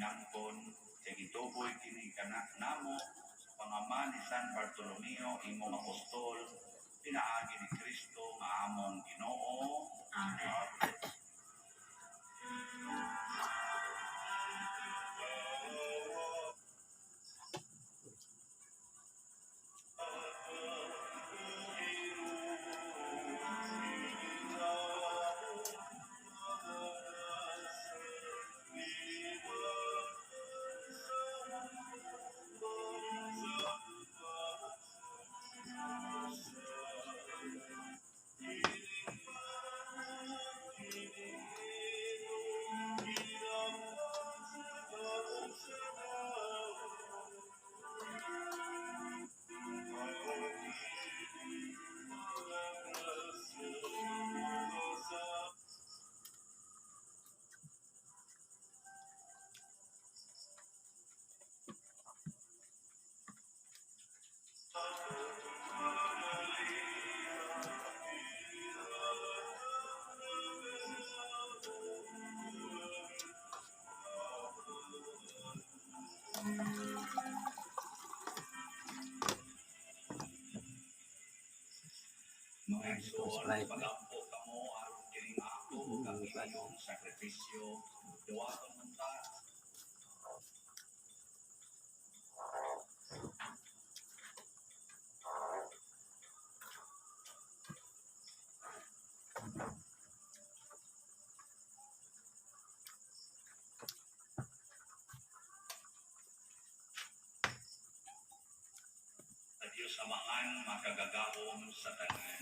inangkon, kay gituboy kini kana namo sa pangama ni San Bartolomeo, imong apostol, pinaagi ni Kristo nga among Ginoo. Amen. Mga igsoon, Sprite. Pag-ampo kamo aron kining ako ug ang inyong sakripisyo duwaton unta sa Diyos Amahan makagagahom sa tanan.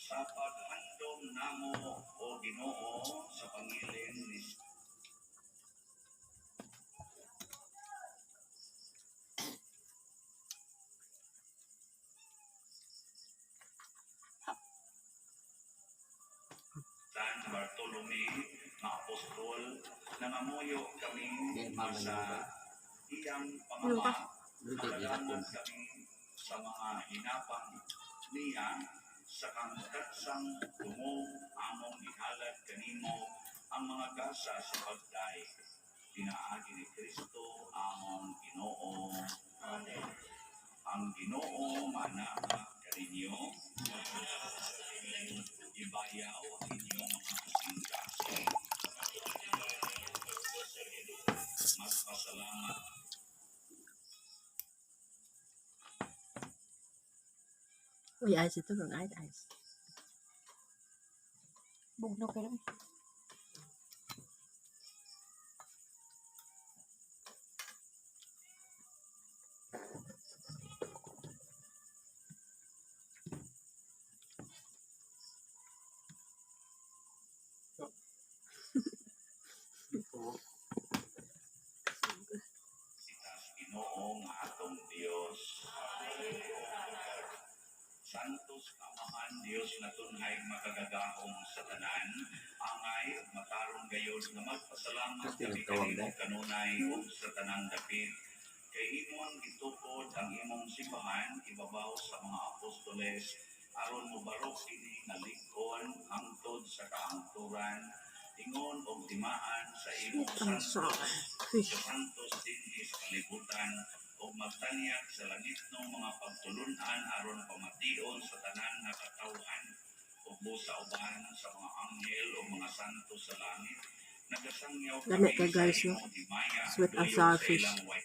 Sa paghandom namo, o Ginoo, sa pangilin ni San Bartolome nga apostol, nangamuyo kami Di, mama sa niyo ba? iyang pamama, Hindi, gihapon. makadagan kami sa mga hinapang niya sa kangkatsang dungog among gihalad kanimo ang mga gasa sa pagday pinaagi ni Kristo among Ginoo. Amen. Ang Ginoo manaa kaninyo. Ibayaw ang inyong mga kasing-kasing. Magpasalamat Uy, ice ito. Mga ice, ice. Bugno kayo. Kita sa Ginoo nga atong Dios. Santos Amahan Dios nga tunhay makagagahom sa tanan, angay ug matarong gayod nga magpasalamat Kasi kami nagtawag kanimo dahil. kanunay ug sa tanang dapit. Kay imong gitukod ang imong simbahan ibabaw sa mga apostoles aron mobarok kini nga lig-on hangtod sa kaangturan ingon og timaan sa imong Sweet and santos sour fish. sa santos dinhi sa kalibutan ug magtanyag sa langitnong mga pagtulun-an aron pamation sa tanan nga katawhan ug sa uban sa mga anghel o mga santo sa langit nagasangyaw Lami kami kay sa guys, no? imong himaya Sweet and duyog sour sa fish. ilang way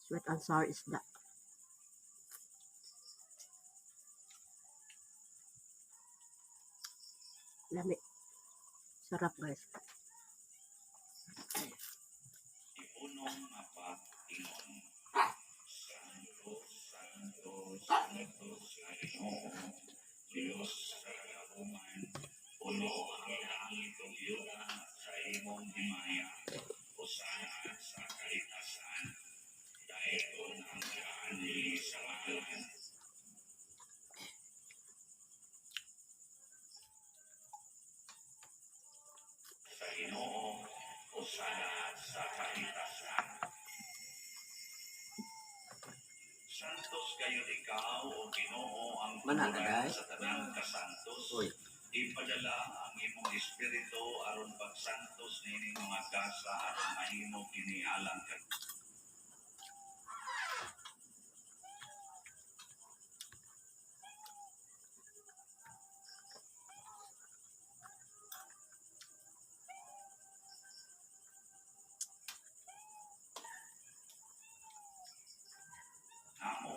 Sweet and sour isda. Lami. Sarap, guys. Iunong nga pag-ingon. Santo, Santo, Santo sa Ginoo, Dios sa kagahuman, puno ang langit ug yuta sa imong himaya. Hosana sa kahitasan. Dayon ang gaani sa ngalan sa Ginoo. Posada sa kahitasan. Santos kayo ikaw, O Ginoo, ang Mana na, tuluran day? Sa tanang kasantos. Uy. Ipadala ang imong espiritu aron pagsantos nining mga gasa aron mahimo kini alang kanamo,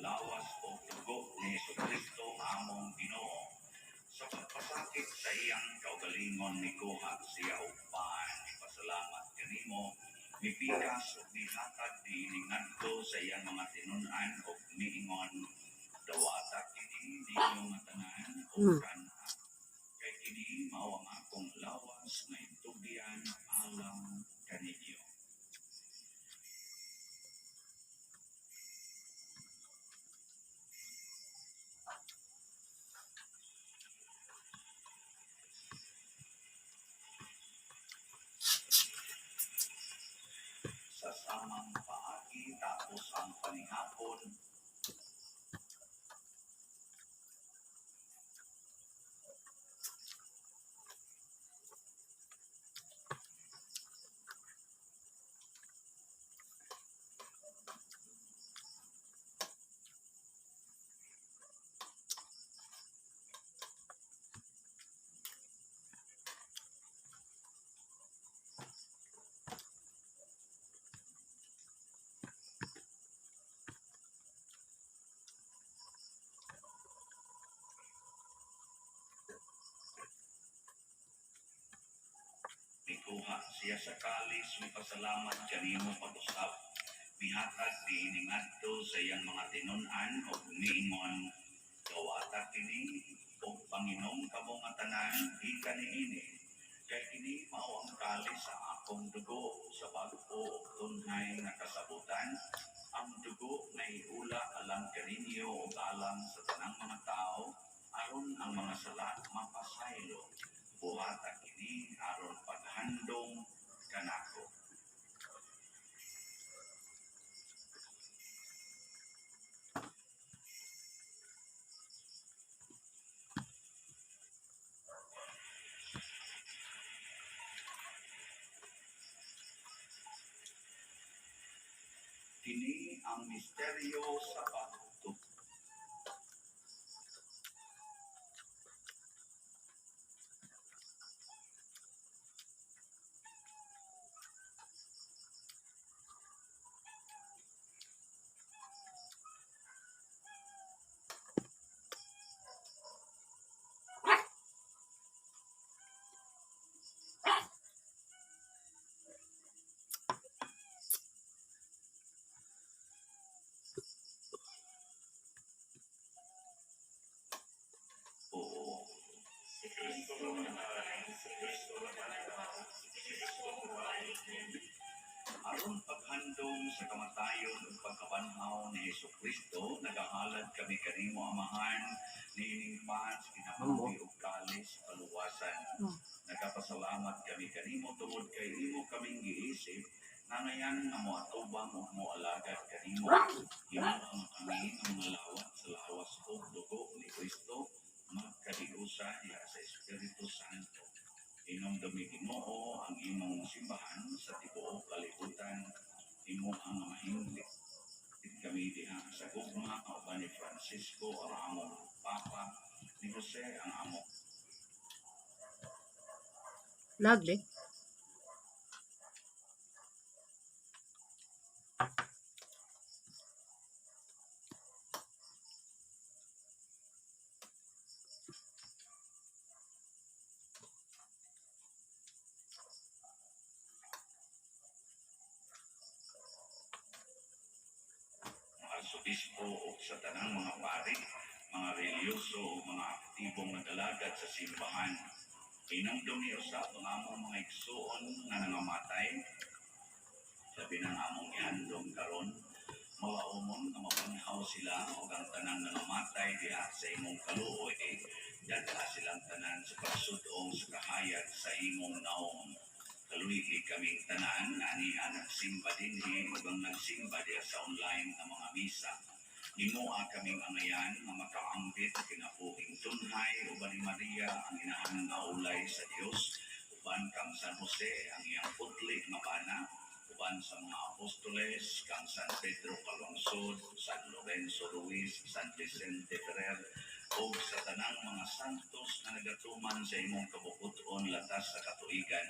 lawas o dugo ni Jesu Kristo among Ginoo. Sa pagpasakit sa iyang kaugalingon, nikuha siya og pan, ipasalamat kanimo, mipikas ug nihatag niini ngadto sa iyang mga tinun-an ug miingon, "Dawata kini ninyo nga tanan ug kan-a, kay kini mao ang akong lawas nga itugyan alang kaninyo." Sa samang paagi, tapos ang panihapon, mikuha siya sa kalis, mipasalamat kanimo pag-usab, mihatag niini ngadto sa iyang mga tinun-an ug miingon, "Dawata kini ug panginom kamo nga tanan gikan niini, kay kini mao ang kalis sa akong dugo sa bag-o ug tunhay nga kasabutan, ang dugo nga ihula alang kaninyo ug alang sa tanang mga tawo aron ang mga sala mapasaylo. Buhata kini aron paghandom kanako." Kini ang misteryo sa pagtuo. Si Kristo namatay, si Kristo nabanhaw, si Kristo mobalik. Aron paghandom sa kamatayon ug pagkabanhaw ni Hesus Kristo, nagahalad kami kanimo, Amahan, niining pan sa kinabuhi ug kalis sa kaluwasan. Nagapasalamat kami kanimo tungod kay imo kaming giisip nga ngayan nga moatubang ug moalagad kanimo. Himo ang kami nga mga lawat sa lawas ug dugo ni Kristo magkadiusa diha sa Espiritu Santo. Hinumdumi, Ginoo, ang imong simbahan sa tibuok kalibutan. Imo ang mahinglit kami diha sa gugma kauban ni Francisco ang among Papa, ni Jose ang among Lagli. Arsobispo ug sa tanang mga pari, mga relihiyoso ug mga aktibong nagalagad sa simbahan. Hinumdumi usab ang among mga igsuon nga nangamatay, labi ng among ihandom karon, mawaumon nga mabanhaw sila ug ang tanang nangamatay diha sa imong kaluoy, dadha silang tanan sa pagsudong sa kahayag sa imong naong. Kaluy-i kaming tanan nga aniha nagsimba dinhi ug ang nagsimba diha sa online nga mga misa. Himoa kaming angayan nga makaambit kinabuhing tunhay uban ni Maria, ang inahan nga ulay sa Dios, uban kang San Jose, ang iyang putli nga bana, uban sa mga apostoles, kang San Pedro Calungsod, San Lorenzo Ruiz, San Vicente Ferrer, ug sa tanang mga santos nga nagatuman sa imong kabubut-on latas sa katuigan.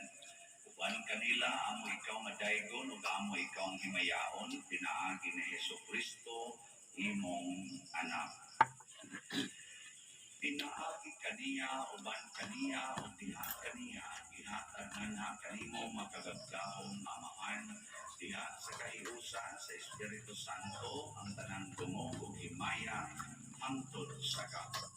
Uban kanila, amo ikaw nga daygon ug amo ikaw ang himayaon pinaagi ni Hesus Kristo, imong anak. Pinaagi kaniya, uban kaniya, ug diha kaniya, gihatag nganha kanimo, makagagahom nga Amahan, diha sa kahiusa sa Espiritu Santo, ang tanang dungog ug himaya hangtod sa kahangturan.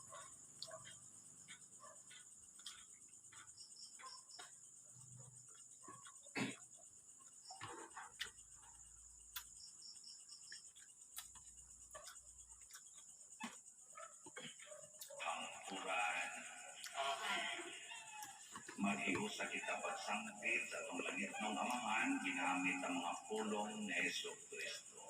Maghiusa kita pagsangpit sa atong langitnong Amahan ginamit ang mga pulong ni Hesus Kristo.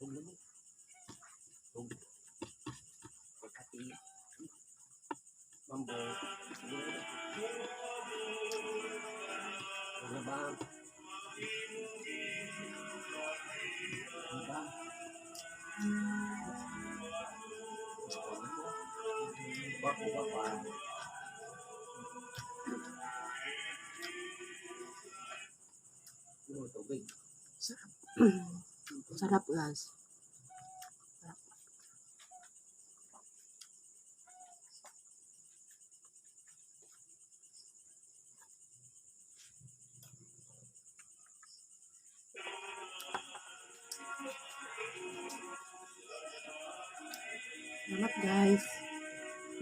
Ug lami. Ug pagkati. Mambo. Ug labang. Labang. Bako ba pa? Ano tubig? Sarap. Sarap, guys. Sarap. Salamat, guys.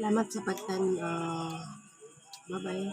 Salamat sa pagtan. Bye-bye.